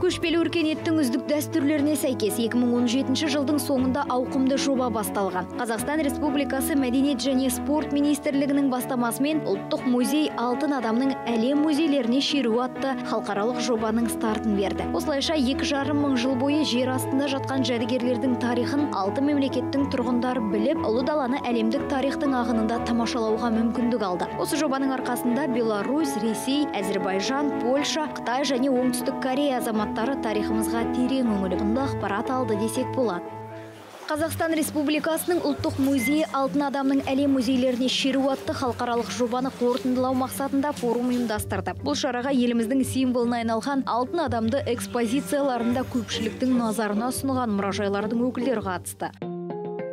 Көшпелі өркениеттің үздік дәстүрлеріне сәйкес 2017 жылдың соңында ауқымды жоба басталған. Қазақстан Республикасы Мәдениет және спорт министрлігінің бастамасымен Ұлттық музей «Алтын адамның әлем музейлеріне шеруі» атты халықаралық жобаның стартын берді. Осылайша 2,5 мың жыл бойы жер астында жатқан жәдігерлердің тарихын алты мемлекеттің тұрғындары біліп, ұлы даланы әлемдік тарихтың ағынында тамашалауға мүмкіндік алды. Осы жобаның арқасында Беларусь, Ресей, Әзірбайжан, Польша, Қытай және Оңтүстік Корея азаматтары тарихымызға терең үңіліп, құнды ақпарат алды десек болады. Қазақстан Республикасының Ұлттық музейі «Алтын адамның әлем музейлеріне шеру» атты халықаралық жобаны қорытындылау мақсатында форум ұйымдастырды. Бұл шараға еліміздің символына айналған алтын адамды экспозицияларында көпшіліктің назарына ұсынған мұражайлардың өкілдері қатысты.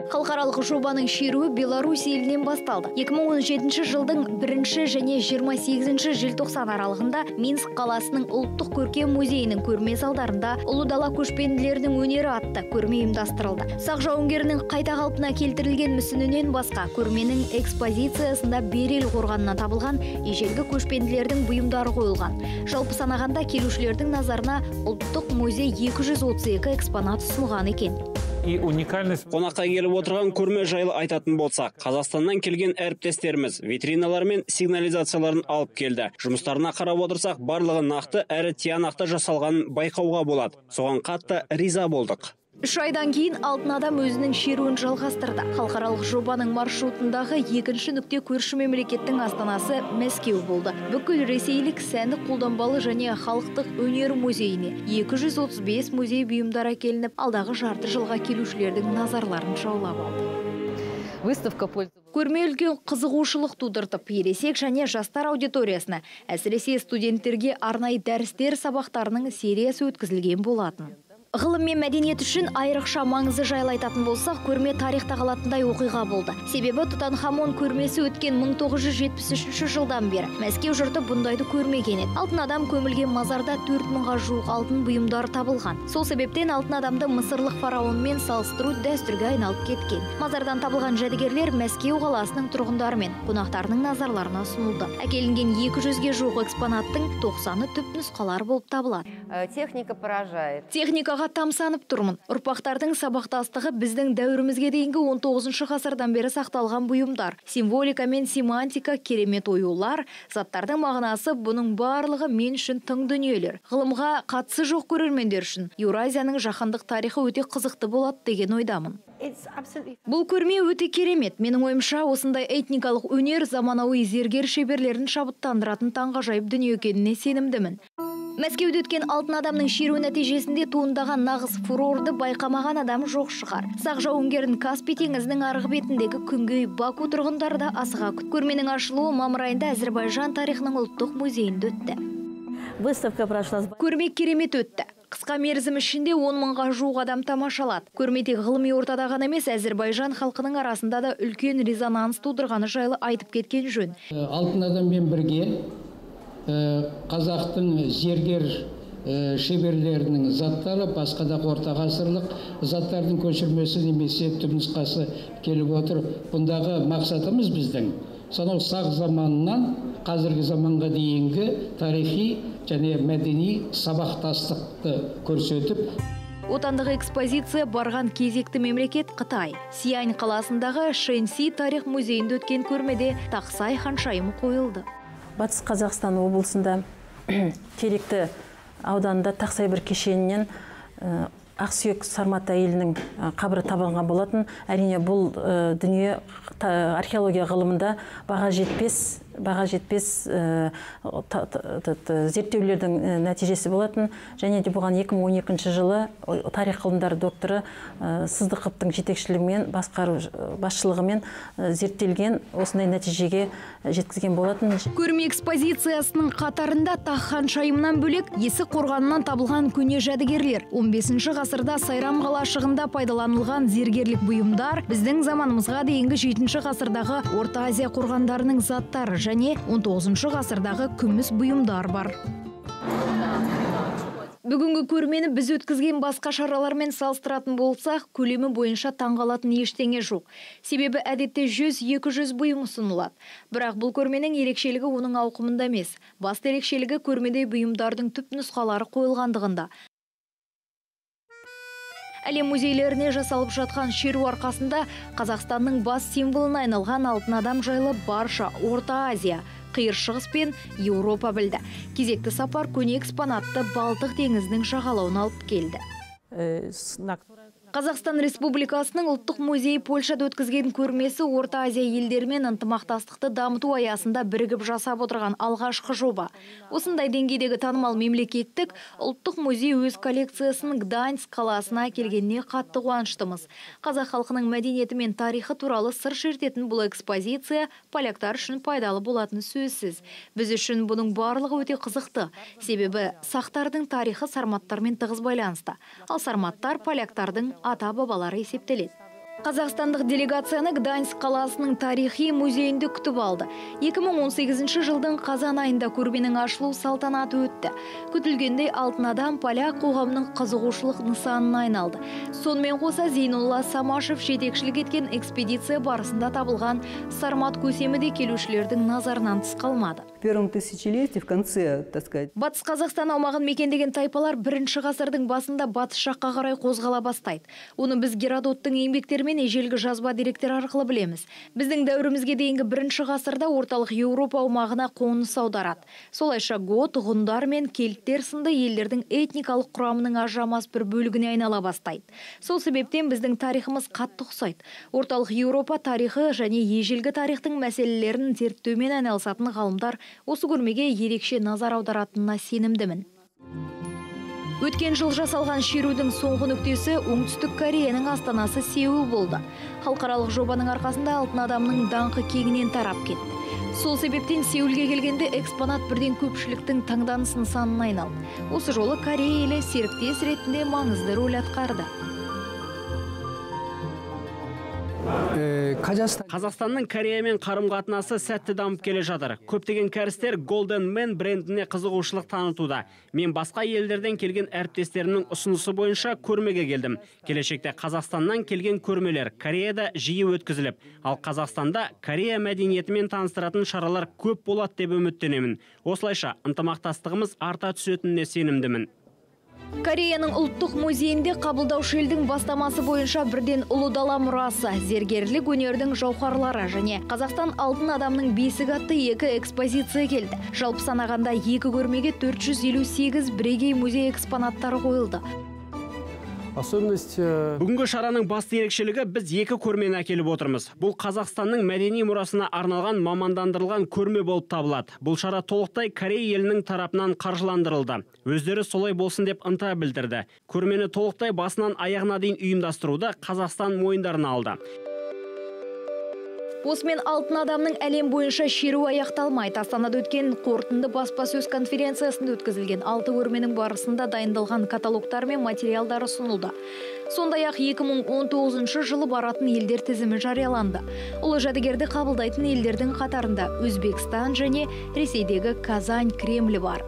Халықаралық жобаның шеруі Беларусь елінен басталды. 2017 жылдың 1 және 28 желтоқсан аралығында Минск қаласының Ұлттық көркем музейінің көрме залдарында «Ұлы дала көшпенділерінің өнері» атты көрме ұйымдастырылды. Сақ жауынгерінің қайта қалпына келтірілген мүсінінен басқа, көрменің экспозициясында Берел қорғанынан табылған ежелгі көшпенділердің бұйымдары қойылған. Жалпы санағанда, келушілердің назарына Ұлттық музей 232 экспонат ұсынған екен. И уникальность. Қонаққа келіп отырған көрме жайлы айтатын болсақ, Қазақстаннан келген әріптестеріміз витриналар мен сигнализацияларын алып келді. Жұмыстарына қарап отырсақ, барлығы нақты әрі тиянақты жасалғанын байқауға болады. Соған қатты риза болдық. 3 айдан кейін алтын адам өзінің шеруін жалғастырды. Халықаралық жобаның маршрутындағы екінші нүкте көрші мемлекеттің астанасы Мәскеу болды. Бүкіл ресейлік сәндік қолданбалы және халықтық өнер музейіне 235 музей бұйымдары әкелініп, алдағы жарты жылға келушілердің назарларын жаулап алды. Выставка Көрме үлкен қызығушылық тудыртып, ересек және жастар аудиториясына, әсіресе студенттерге арнайы дәрістер сабақтарының сериясы өткізілген болатын. Ғылым мен мәдениет үшін айрықша маңызы жайлы айтатын болсақ, көрме тарихта қалатындай оқиға болды. Себебі Тутанхамон көрмесі өткен 1973 жылдан бері Мәскеу жұрты бұндайды көрмеген еді. Алтын адам көмілген мазарда 4 мыңға жуық алтын бұйымдар табылған. Сол себептен алтын адамды мысырлық фараонмен салыстыру дәстүрге айналып кеткен. Мазардан табылған жәдігерлер Мәскеу қаласының тұрғындары мен қонақтарының назарларына ұсынылды. Әкелінген 200-ге жуық экспонаттың 90-ы түп нұсқалар болып табылады. Техника поражает. Техникаға тамсанып тұрмын. Ұрпақтардың сабақтастығы, біздің дәуірімізге дейінгі 19 ғасырдан бері сақталған бұйымдар. Символика мен семантика, керемет оюлар, заттардың мағынасы – бұның барлығы мен үшін тың дүниелер. Ғылымға қатысы жоқ көрермендер үшін Еуразияның жаһандық тарихы өте қызықты болады деген ойдамын. Бұл көрме өте керемет. Менің ойымша, осындай этникалық өнер заманауи зергер шеберлерін шабыттандыратын таңғажайып дүние екеніне сенімдімін. Мәскеуде өткен алтын адамның шеруі нәтижесінде туындаған нағыз фурорды байқамаған адам жоқ шығар. Сақ жауынгерін Каспий теңізінің арғы бетіндегі күнгей Баку тұрғындары да асыға күтті. Көрменің ашылуы мамыр айында Әзірбайжан тарихының ұлттық музейінде өтті. Выставка прошла. Көрме керемет өтті. Қысқа мерзім ішінде 10 мыңға жуық адам тамашалады. Көрме тек ғылыми ортада ғана емес, Әзірбайжан халқының арасында да үлкен резонанс тудырғаны жайлы айтып кеткен жөн. Алтын адаммен бірге қазақтың зергер шеберлерінің заттары, басқа да орта ғасырлық заттардың көшірмесі немесе түпнұсқасы келіп отыр. Бұндағы мақсатымыз біздің сонау сақ заманынан қазіргі заманға дейінгі тарихи және мәдени сабақтастықты көрсетіп. Отандық экспозиция барған кезекті мемлекет – Қытай. Сиань қаласындағы Шэньси тарих музейінде өткен көрмеде Тақсай ханшайымы қойылды. Батыс Қазақстан облысында, Теректі ауданында Тақсай бір кешенінен ақсүйек сармат әйелінің қабірі табылған болатын. Әрине, бұл дүние археология ғылымында баға жетпес зерттеулердің нәтижесі болатын. Және де бұған 2012 жылы тарих ғылымдары докторы Сыздықовтың жетекшілігімен, басқару басшылығымен зерттелген, осындай нәтижеге жеткізген болатын. Көрме экспозициясының қатарында тақ ханшайымнан бөлек, Есік қорғанынан табылған көне жәдігерлер, 15 ғасырда Сайрам қалашығында пайдаланылған зергерлік бұйымдар, біздің заманымызға дейінгі 7 ғасырдағы Орта Азия қорғандарының заттары және 19 ғасырдағы күміс бұйымдар бар. Бүгінгі көрмені біз өткізген басқа шаралармен салыстыратын болсақ, көлемі бойынша таңғалатын ештеңе жоқ. Себебі әдетте 100-200 бұйым ұсынылады. Бірақ бұл көрменің ерекшелігі оның ауқымында емес. Басты ерекшелігі көрмеде бұйымдардың түп нұсқалары қойылғандығында. Әлем музейлеріне жасалып жатқан шеру арқасында Қазақстанның бас символына айналған алтын адам жайлы барша Орта Азия, Қиыр Шығыс пен Еуропа білді. Кезекті сапар көне экспонатты Балтық теңізінің жағалауына алып келді. Қазақстан Республикасының ұлттық музейі Польшада өткізген көрмесі Орта Азия елдерімен ынтымақтастықты дамыту аясында бірігіп жасап отырған алғашқы жоба. Осындай деңгейдегі танымал мемлекеттік ұлттық музей өз коллекциясын Гданьск қаласына әкелгеніне қатты қуаныштымыз. Қазақ халқының мәдениеті мен тарихы туралы сыр шертетін бұл экспозиция поляктар үшін пайдалы болатыны сөзсіз. Біз үшін бұның барлығы өте қызықты. Себебі сақтардың тарихы сарматтармен тығыз байланысты. Ал сарматтар поляктардың ата-бабалары есептеледі. Қазақстандық делегацияны Гданьск қаласының тарихи музейінде күтіп алды. 2018 жылдың қазан айында көрменің ашылу салтанаты өтті. Күтілгендей алтын адам поляк қоғамының қызығушылық нысанына айналды. Сонымен қоса Зейнолла Самашев жетекшілік еткен экспедиция барысында табылған сармат көсемі де келушілердің назарынан тыс қалмады. В первом тысячелетии, в конце, так сказать. Батыс Қазақстан аумағын мекендеген тайпалар бірінші ғасырдың басында батыс жаққа қарай қозғала бастайды. Оны біз Геродоттың еңбектері мен ежелгі жазба деректер арқылы білеміз. Біздің дәуірімізге дейінгі бірінші ғасырда Орталық Еуропа аумағына қоныс аударады. Солайша гот, ғұндар мен кельттер сынды елдердің этникалық құрамының ажырамас бір бөлігіне айнала бастайды. Сол себептен біздің тарихымыз қатты ұқсайды. Орталық Еуропа тарихы және ежелгі тарихтың мәселелерін зерттеумен айналысатын ғалымдар осы көрмеге ерекше назар аударатынына сенімдімін. Өткен жыл жасалған шерудің соңғы нүктесі Оңтүстік Кореяның астанасы Сеул болды. Халықаралық жобаның арқасында алтын адамның даңқы кеңінен тарап кетті. Сол себептен Сеулге келгенде экспонат бірден көпшіліктің таңданыс нысанына айналды. Осы жолы Корея елі серіктес ретінде маңызды рөл атқарды. Қазақстанның Кореямен қарым-қатынасы сәтті дамып келе жатыр. Көптеген кәрістер Golden Man брендіне қызығушылық танытуда. Мен басқа елдерден келген әріптестерімнің ұсынысы бойынша көрмеге келдім. Келешекте Қазақстаннан келген көрмелер Кореяда жиі өткізіліп, ал Қазақстанда Корея мәдениетімен таныстыратын шаралар көп болады деп үміттенемін. Осылайша ынтымақтастығымыз арта түсетініне сенімдімін. Кореяның ұлттық музейінде қабылдаушы елдің бастамасы бойынша бірден Ұлы дала мұрасы, зергерлік өнердің жауһарлары және Қазақстан алтын адамның бесігі атты екі экспозиция келді. Жалпы санағанда екі көрмеге 458 бірегей музей экспонаттары қойылды. Особенность. Бүгінгі шараның басты ерекшелігі біз екі көрмені әкеліп отырмыз. Бұл Қазақстанның мәдени мұрасына арналған мамандандырылған көрме болып табылады. Бұл шара толықтай Корея елінің тарапынан қаржыландырылды. Өздері солай болсын деп ынта білдірді. Көрмені толықтай басынан аяғына дейін ұйымдастыруды Қазақстан мойындарына алды. Осымен алтын адамның әлем бойынша шеруі аяқталмайды. Астанада өткен қорытынды баспасөз конференциясында өткізілген алты көрменің барысында дайындалған каталогтар мен материалдар ұсынылды. Сондай-ақ 2019 жылы баратын елдер тізімі жарияланды. Ұлы жәдігерді қабылдайтын елдердің қатарында Өзбекстан және Ресейдегі Казань Кремлі бар.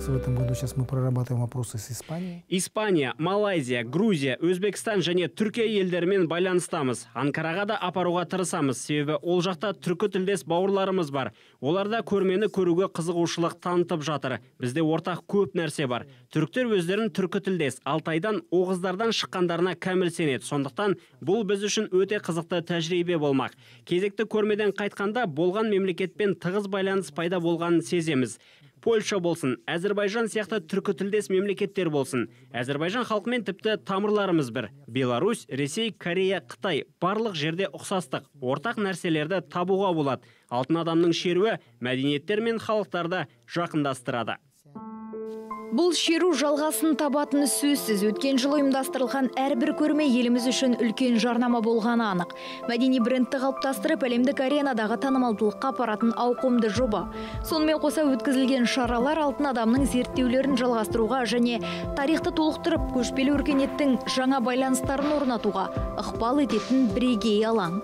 В этом году сейчас мы прорабатываем вопросы с Испанией. Испания, Малайзия, Грузия, Өзбекстан және Түркия елдерімен байланыстамыз. Анкараға да апаруға тырысамыз, себебі ол жақта түркі тілдес бауырларымыз бар. Олар да көрмені көруге қызығушылық танытып жатыр. Бізде ортақ көп нәрсе бар. Түріктер өздерін түркі тілдес, Алтайдан, оғыздардан шыққандарына кәміл сенеді. Сондықтан бұл біз үшін өте қызықты тәжірибе болмақ. Кезекті көрмеден қайтқанда болған мемлекетпен тығыз байланыс пайда болғанын сеземіз. Польша болсын, Әзірбайжан сияқты түркі тілдес мемлекеттер болсын. Әзірбайжан халқымен тіпті тамырларымыз бір. Беларусь, Ресей, Корея, Қытай барлық жерде ұқсастық, ортақ нәрселерді табуға болады. Алтын адамның шеруі мәдениеттер мен халықтарды жақындастырады. Бұл шеру жалғасын табатыны сөзсіз. Өткен жылы ұйымдастырылған әрбір көрме еліміз үшін үлкен жарнама болғаны анық. Мәдени брендті қалыптастырып, әлемдік аренадағы танымалдылыққа апаратын ауқымды жоба. Сонымен қоса өткізілген шаралар алтын адамның зерттеулерін жалғастыруға және тарихты толықтырып, көшпелі өркениеттің жаңа байланыстарын орнатуға ықпал ететін бірегей алаң.